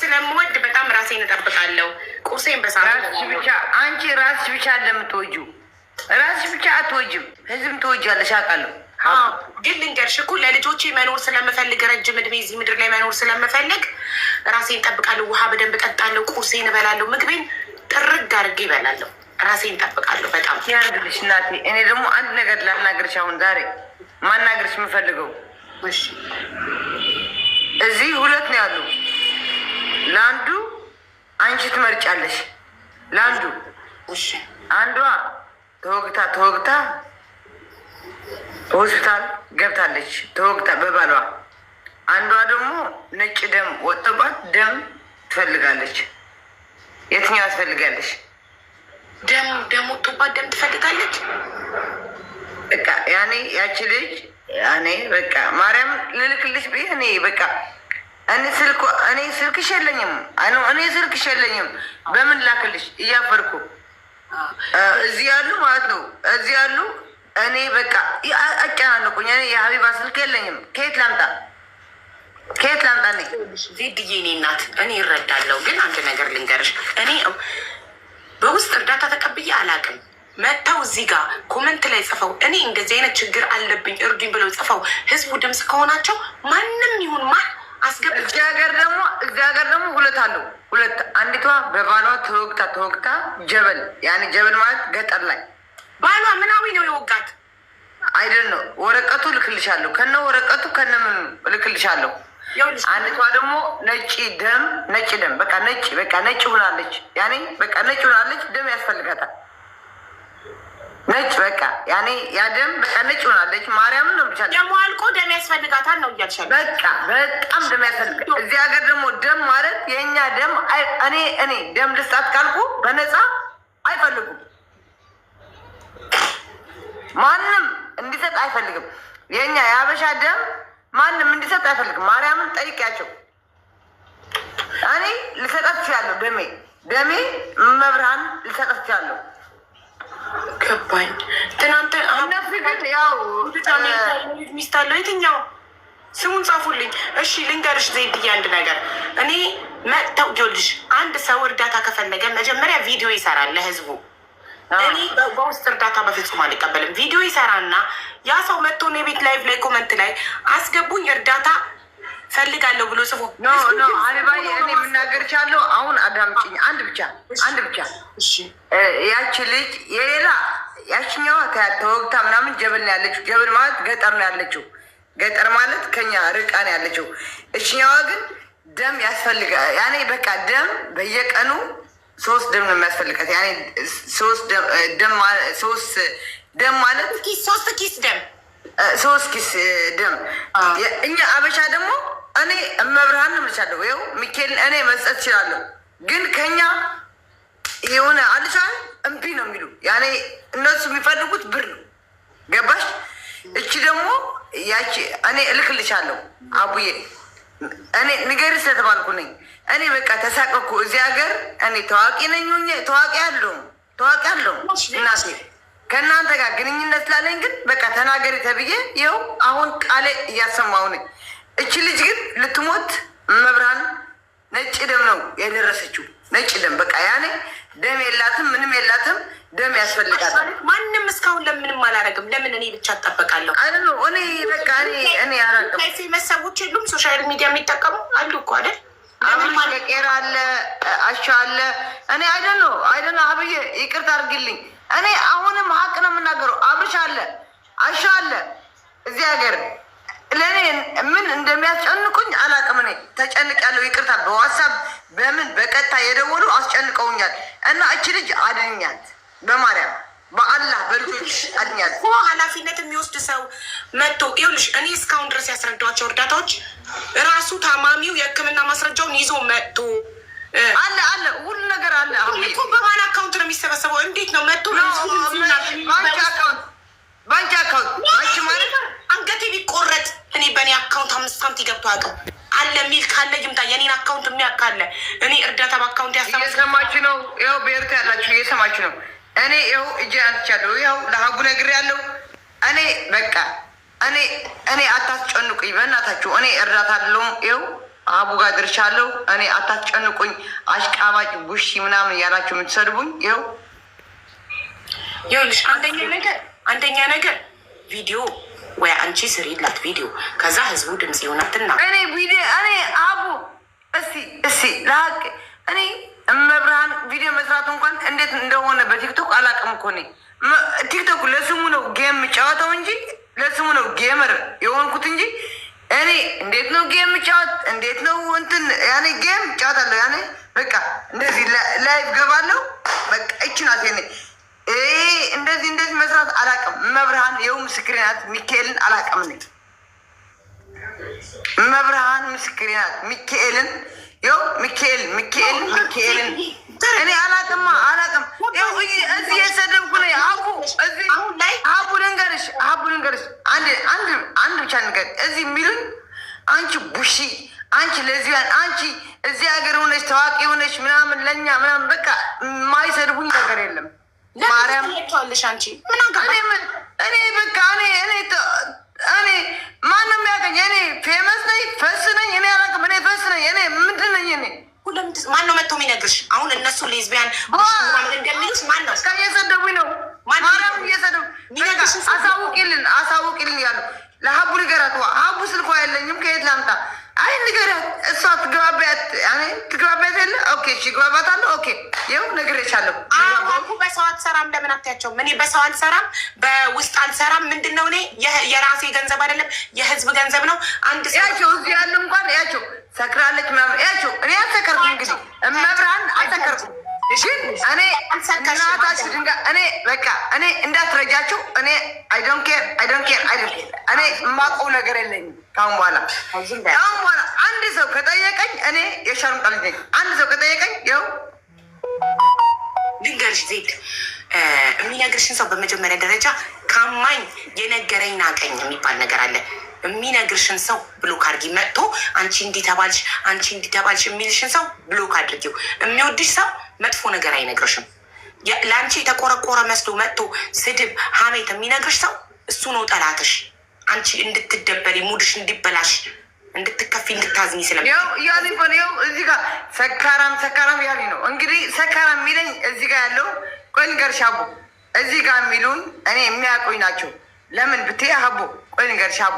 ስለምወድ በጣም ራሴን እጠብቃለሁ። ቁርሴን በሰዓቱ ራስሽ ብቻ፣ አንቺ ራስሽ ብቻ እንደምትወጂው ራስሽ ብቻ አትወጂም፣ ህዝብም ትወጃለሽ አውቃለሁ። ግን ልንገርሽ እኮ ለልጆቼ መኖር ስለምፈልግ፣ ረጅም እድሜ እዚህ ምድር ላይ መኖር ስለምፈልግ ራሴን እጠብቃለሁ። ውሃ በደንብ እጠጣለሁ። ቁርሴን እበላለሁ። ምግቤን ጥርግ አድርጌ እበላለሁ። ራሴን እጠብቃለሁ በጣም። ያርግልሽ እናቴ። እኔ ደግሞ አንድ ነገር ላናግርሽ፣ አሁን ዛሬ ማናግርሽ የምፈልገው እዚህ ሁለት ነው ያሉ። ለአንዱ አንቺ ትመርጫለሽ፣ ለአንዱ አንዷ ተወግታ ተወግታ ሆስፒታል ገብታለች፣ ተወግታ በባሏ። አንዷ ደግሞ ነጭ ደም ወጥቶባት ደም ትፈልጋለች። የትኛው ትፈልጋለች? ደም ደም ወጥቶባት ደም ትፈልጋለች። በቃ ያኔ ያቺ ልጅ ያኔ በቃ ማርያም ልልክልሽ ብዬ እኔ በቃ እኔ ስልክ እኔ ስልክሽ የለኝም፣ እኔ ስልክሽ የለኝም። በምን ላክልሽ? እያፈርኩ እዚህ ያሉ ማለት ነው እዚህ ያሉ እኔ በቃ አጨናነቁኝ። እኔ የሀቢባ ስልክ የለኝም። ከየት ላምጣ? ከየት ላምጣ? እኔ ዜድዬ፣ እኔ እናት እኔ እረዳለሁ፣ ግን አንድ ነገር ልንገርሽ፣ እኔ በውስጥ እርዳታ ተቀብዬ አላውቅም። መጥተው እዚህ ጋር comment ላይ ጽፈው እኔ እንደዚህ አይነት ችግር አለብኝ እርዱኝ ብለው ጽፈው ህዝቡ ድምፅ ከሆናቸው ማንም ይሁን ማን አስገብቼ እዚህ ሀገር ደግሞ ሁለት አለው፣ ሁለት። አንዲቷ በባሏ ተወግታ ተወግታ ጀበል፣ ያኔ ጀበል ማለት ገጠር ላይ። ባሏ ምናዊ ነው የወጋት? አይደል ነው፣ ወረቀቱ እልክልሻለሁ፣ ከነ ወረቀቱ ከነ ምኑ እልክልሻለሁ። አንዲቷ ደግሞ ነጭ ደም፣ ነጭ ደም፣ በቃ ነጭ፣ በቃ ነጭ ሆናለች። ያኔ በቃ ነጭ ሆናለች፣ ደም ያስፈልጋታል። ነጭ በቃ ያኔ ያ ደም በቃ ነጭ ሆናለች። ማርያምን ነው ብቻ። ደሞ አልቆ ደም ያስፈልጋታል ነው እያልሻለሁ። በቃ በጣም ደም ያስፈልጋል። እዚህ ሀገር ደግሞ ደም ማለት የእኛ ደም እኔ ደም ልስጣት ካልኩ በነፃ አይፈልጉም። ማንም እንዲሰጥ አይፈልግም። የእኛ የሀበሻ ደም ማንም እንዲሰጥ አይፈልግም። ማርያምን ጠይቂያቸው። እኔ ልሰጣት እችላለሁ። ደሜ መብርሃን ልሰጣት እችላለሁ። ገባኝ። ትናንት እነሱ ግን ያው ሚስት አለው፣ የትኛው ስሙን ጻፉልኝ። እሺ ልንገርሽ ዜድዬ አንድ ነገር፣ እኔ መጥተው፣ ይኸውልሽ፣ አንድ ሰው እርዳታ ከፈለገ መጀመሪያ ቪዲዮ ይሰራል ለህዝቡ። እኔ በውስጥ እርዳታ በፍጹም አልቀበልም። ቪዲዮ ይሰራና ያ ሰው መጥቶ እኔ ቤት live ላይ comment ላይ አስገቡኝ እርዳታ ፈልጋለሁ ብሎ ጽፎ No, no፣ አሊባዬ፣ እኔ የምናገር ቻለሁ። አሁን አዳምጪኝ። አንድ ብቻ፣ አንድ ብቻ። ያቺ ልጅ የሌላ ያችኛዋ ተወግታ ምናምን ጀበል ነው ያለችው። ጀበል ማለት ገጠር ነው ያለችው። ገጠር ማለት ከኛ ርቃ ነው ያለችው። እችኛዋ ግን ደም ያስፈልጋ፣ ያኔ በቃ ደም በየቀኑ ሶስት ደም ነው የሚያስፈልጋት። ያኔ ሶስት ደም፣ ሶስት ደም ማለት ሶስት ኪስ ደም። ሶስት ኪስ ደም። እኛ አበሻ ደግሞ እኔ እመብርሃን ነው እምልሻለሁ። ይኸው ሚካኤልን እኔ መስጠት እችላለሁ፣ ግን ከኛ የሆነ አልሻ እምቢ ነው የሚሉ። ያኔ እነሱ የሚፈልጉት ብር ነው። ገባሽ? እቺ ደግሞ ያቺ እኔ እልክልሻለሁ አቡዬ፣ እኔ ንገሪ ስለተባልኩ ነኝ። እኔ በቃ ተሳቀኩ። እዚህ ሀገር እኔ ታዋቂ ነኝ፣ ታዋቂ አለሁም፣ ታዋቂ አለሁም እናቴ። ከእናንተ ጋር ግንኙነት ስላለኝ ግን በቃ ተናገሪ ተብዬ ይኸው አሁን ቃሌ እያሰማሁ ነኝ። እቺ ልጅ ግን ልትሞት መብርሃን ነጭ ደም ነው የደረሰችው። ነጭ ደም በቃ ያኔ ደም የላትም፣ ምንም የላትም። ደም ያስፈልጋታል። ማንም እስካሁን ለምንም አላረግም። ለምን እኔ ብቻ እጠበቃለሁ? አይ ነው፣ እኔ በቃ እኔ አላውቅም። Famous ሰዎች የሉም? Social media የሚጠቀሙ አሉ እኮ አይደል? አብርሽ ቄራ አለ፣ አሻ አለ። እኔ I don't know አብዬ፣ ይቅርታ አድርግልኝ። እኔ አሁንም ሀቅ ነው የምናገረው። አብርሽ አለ፣ አሻ አለ እዚህ ሀገር። ለእኔ ምን እንደሚያስጨንቁኝ አላውቅም። እኔ ተጨንቄያለሁ። ይቅርታ፣ በ WhatsApp በምን በቀጥታ የደወሉ አስጨንቀውኛል። እና እቺ ልጅ አድኛት፣ በማርያም በአላህ በልጆች አድኛት። ኃላፊነት የሚወስድ ሰው መጥቶ፣ ይኸውልሽ፣ እኔ እስካሁን ድረስ ያስረዳኋቸው እርዳታዎች ራሱ ታማሚው የሕክምና ማስረጃውን ይዞ መጥቶ አለ፣ አለ፣ ሁሉ ነገር አለ። እኮ በማን account ነው የሚሰበሰበው? እንዴት ነው መጥቶ ባንክ account፣ ባንክ account፣ ባንክ ማለት አንገቴ ቢቆረጥ እኔ በእኔ account 5 ሳንቲም ገብቶ አያውቅም። አለ የሚል ካለ ይምጣ። የኔን account የሚያውቅ ካለ እኔ እርዳታ በ account ያሰባ እየሰማችሁ ነው። ይኸው ብሔርታ ያላችሁ እየሰማችሁ ነው። እኔ ይኸው እጄ አንስቻለሁ። ይኸው ለሀቡ ነግሬያለሁ። እኔ በቃ እኔ አታስጨንቁኝ በእናታችሁ። እኔ እርዳታ አለውም። ይኸው አቡ ጋር ደርሻለሁ። እኔ አታስጨንቁኝ፣ አሽቃባጭ ቡሺ ምናምን እያላችሁ የምትሰድቡኝ ይኸው። ይኸውልሽ አንደኛ ነገር ቪዲዮ ወይ አንቺ ስሪላት ቪዲዮ፣ ከዛ ህዝቡ ድምፅ ይሆናትና እኔ ቪዲዮ እኔ አቡ እስቲ እስቲ ለሀቅ እኔ እመብርሃን ቪዲዮ መስራት እንኳን እንዴት እንደሆነ በቲክቶክ አላውቅም እኮ። እኔ ቲክቶክ ለስሙ ነው game ጫወተው እንጂ፣ ለስሙ ነው gamer የሆንኩት እንጂ እኔ እንዴት ነው game ጫወት፣ እንዴት ነው እንትን ያኔ game ጫወታለሁ፣ ያኔ በቃ እንደዚህ live ገባለሁ። በቃ እቺ ናት የኔ። እንደዚህ እንደዚህ መስራት አላውቅም። መብርሃን የው ምስክሬ ናት። ሚካኤልን አላውቅም እኔ። መብርሃን ምስክሬ ናት። ሚካኤልን ይኸው ሚካኤል ሚካኤል ሚካኤልን እኔ አላውቅማ አላውቅም። ይኸው እዚህ የሰደብኩ ነው። አቡ እዚህ አቡ ልንገርሽ፣ አቡ ልንገርሽ፣ አንድ አንድ አንድ ብቻ ንገር። እዚህ የሚሉኝ አንቺ ቡሺ፣ አንቺ ለዚያን፣ አንቺ እዚህ ሀገር ሆነች ታዋቂ ሆነች ምናምን ለኛ ምናምን በቃ የማይሰድቡኝ ነገር የለም። ማርያም ለምን አንቺ ምን አገባሽ? እኔ በቃ እኔ ማንም የሚያገኝ እኔ famous ነኝ፣ ፈስ ነኝ። እኔ አላውቅም። እኔ ፈስ ነኝ። እኔ ምንድን ነኝ? እኔ ማን ነው መጥቶ የሚነግርሽ? አሁን እነሱ ሌዝቢያን ምናምን እንደሚሉሽ ማን ነው? እየሰደቡኝ ነው። ማርያም እየሰደቡ አሳውቂልን፣ አሳውቂልን ያሉ። ለሀቡ ንገራት። ሀቡ ስልኳ የለኝም፣ ከየት ላምጣ? አይ ንገሪያት፣ እሷ ትግባቢያት ትግባቢያት የለ። Okay እሺ፣ እግባባታለሁ። Okay ይኸው ነግሬሻለሁ። አሁ በሰው አትሰራም። ለምን አትያቸውም? እኔ በሰው አልሰራም፣ በውስጥ አልሰራም። ምንድን ነው እኔ የራሴ ገንዘብ አይደለም፣ የህዝብ ገንዘብ ነው። አንድ ሰው ያቸው እዚህ ያሉ እንኳን ያቸው ሰክራለች ምናምን ያቸው። እኔ አልሰከርኩም። እንግዲህ እመብርሃን አልሰከርኩም። ግን እኔ እናታችሁ ድንጋ እኔ በቃ እኔ እንዳትረጃቸው። እኔ I don't care, I don't care, I don't care። እኔ የማውቀው ነገር የለኝም። ካሁን በኋላ አንድ ሰው ከጠየቀኝ እኔ የሸርሙጣ ልጅ ነኝ። አንድ ሰው ከጠየቀኝ ይኸው። ልንገርሽ ዜድ፣ የሚነግርሽን ሰው በመጀመሪያ ደረጃ ካማኝ የነገረኝ ናቀኝ የሚባል ነገር አለ። የሚነግርሽን ሰው block አድርጊ። መጥቶ አንቺ እንዲህ ተባልሽ፣ አንቺ እንዲህ ተባልሽ የሚልሽን ሰው block አድርጊው። የሚወድሽ ሰው መጥፎ ነገር አይነግርሽም። ለአንቺ የተቆረቆረ መስሎ መጥቶ ስድብ፣ ሀሜት የሚነግርሽ ሰው እሱ ነው ጠላትሽ። አንቺ እንድትደበሪ፣ mood ሽ እንዲበላሽ፣ እንድትከፊ፣ እንድታዝኝ ስለ ይኸው እያሉኝ እኮ ነው። ይኸው እዚህ ጋር ሰካራም ሰካራም እያሉኝ ነው። እንግዲህ ሰካራም የሚለኝ እዚህ ጋር ያለው፣ ቆይ ልንገርሽ አቡ፣ እዚህ ጋር የሚሉን እኔ የሚያውቁኝ ናቸው። ለምን ብትይ አቡ፣ ቆይ ልንገርሽ አቡ፣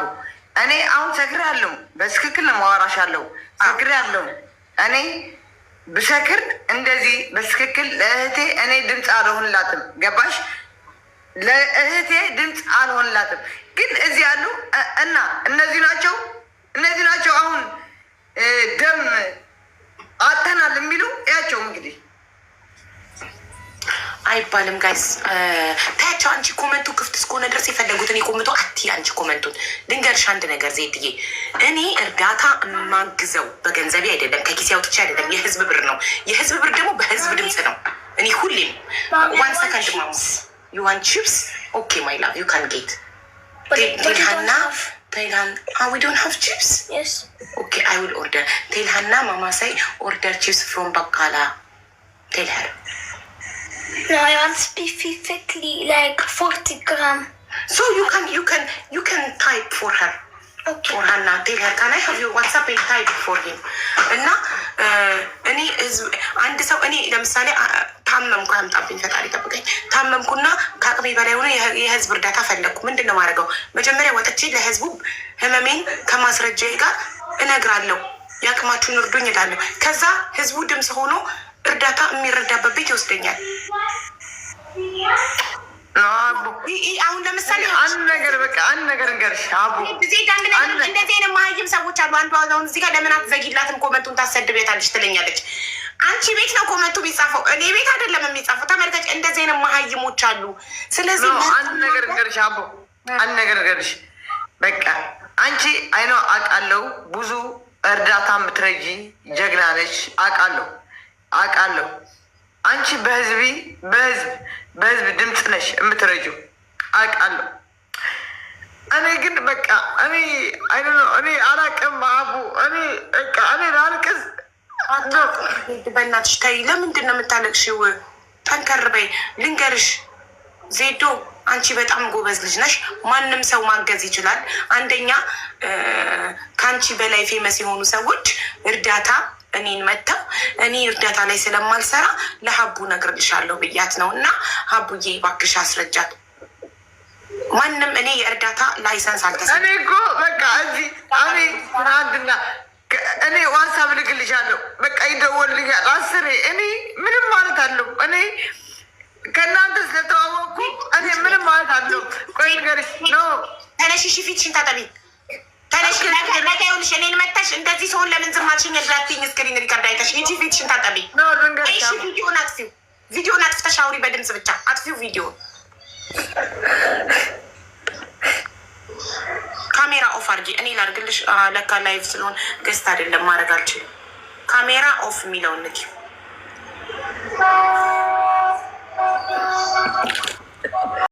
እኔ አሁን ሰክሬ አለሁ። በትክክል ነው ማወራሽ አለው። ሰክሬ አለሁ። እኔ ብሰክር እንደዚህ በትክክል ለእህቴ እኔ ድምፅ አልሆንላትም። ገባሽ? ለእህቴ ድምፅ አልሆንላትም። ግን እዚህ ያሉ እና እነዚህ ናቸው አሁን ደም አጥተናል የሚሉ ያቸው እንግዲህ። አይባልም guys፣ ታያቸው። አንቺ comment ኡ ክፍት እስከሆነ ድረስ የፈለጉትን የ comment ኡ አቲ አንቺ comment ኡን ልንገርሽ አንድ ነገር ዜድዬ፣ እኔ እርዳታ የማግዘው በገንዘቤ አይደለም፣ ከኪሴ አውጥቼ አይደለም። የህዝብ ብር ነው። የህዝብ ብር ደግሞ በህዝብ ድምፅ ነው። እኔ ሁሌም one second ማሙ፣ you want chips? Okay my love, you can get. Tell ሀና, tell ሀና we don't have chips. Yes. Okay, I will order. Tell ሀና mama say order chips from በቃላ, tell her. No, I want specifically like 40 gram. So you can type for her. Okay. For Hannah, tell her, can I have your WhatsApp and type for him? እና እኔ ህዝብ አንድ ሰው እኔ ለምሳሌ ታመምኩ፣ አያምጣብኝ ፈጣሪ ጠብቀኝ። ታመምኩና ከአቅሜ በላይ ሆነ የህዝብ እርዳታ ፈለግኩ። ምንድን ነው ማድረገው? መጀመሪያ ወጥቼ ለህዝቡ ህመሜን ከማስረጃዬ ጋር እነግራለሁ። የአቅማችሁን እርዱኝ እላለሁ። ከዛ ህዝቡ ድምፅ ሆኖ እርዳታ የሚረዳበት ቤት ይወስደኛል። አቡ አሁን ለምሳሌ አንድ ነገር በቃ አንድ ነገር እንገርሽ አቡ። ዜድ፣ አንድ ነገር፣ እንደዚህ አይነት መሀይም ሰዎች አሉ። አንዷ አሁን እዚህ ጋር ለምን አትዘጊላትም comment ኡን ታሰድቤታለች ትለኛለች። አንቺ ቤት ነው comment ኡ የሚጻፈው፣ እኔ ቤት አይደለም የሚጻፈው። ተመልከች፣ እንደዚህ አይነት መሀይሞች አሉ። ስለዚህ አንድ ነገር እንገርሽ አቡ፣ አንድ ነገር እንገርሽ። በቃ አንቺ አይኖ አውቃለሁ፣ ብዙ እርዳታ የምትረጂ ጀግና ነች። አውቃለሁ አውቃለሁ። አንቺ በህዝብ ድምፅ ነሽ የምትረጂው፣ አውቃለሁ። እኔ ግን በቃ እኔ እኔ አላቅም አቡ፣ እኔ በቃ እኔ ላልቅስ። በእናትሽ ተይ። ለምንድን ነው የምታለቅሽው? ጠንከር በይ። ልንገርሽ ዜዶ፣ አንቺ በጣም ጎበዝ ልጅ ነሽ። ማንም ሰው ማገዝ ይችላል። አንደኛ ከአንቺ በላይ famous የሆኑ ሰዎች እርዳታ እኔን መጥተው እኔ እርዳታ ላይ ስለማልሰራ ለሀቡ እነግርልሻለሁ ብያት ነው። እና ሀቡዬ እባክሽ አስረጃት። ማንም እኔ የእርዳታ license አልተሰጠኝም። እኔ እኮ በቃ እዚህ እኔ ትናንትና እኔ WhatsApp ልክልሻለሁ። በቃ ይደወልልኛል አስሬ። እኔ ምንም ማለት አለው እኔ ከእናንተ ስለተዋወቅኩ እኔ ምንም ማለት አለው። ቆይ ንገሪሽ ነው። ተነሺ፣ እሺ፣ ፊትሽን ታጠቢ። ተነሺ። ነገ ይኸውልሽ እኔን መተሽ እንደዚህ ሰውን ለምን ዝም አልሽኝ እንዳትይኝ screen record አይተሽ ሂጂ፣ ፊትሽን ታጠቢ። No፣ ልንገርሽ። እሺ፣ ቪዲዮን አጥፊው። ቪዲዮን አጥፍተሽ አውሪ በድምፅ ብቻ። አጥፊው ቪዲዮን። ካሜራ off አድርጊ። እኔ ላድርግልሽ። ለካ live ስለሆን guest አይደለም ማድረግ አልችልም። Camera off የሚለውን ንኪ።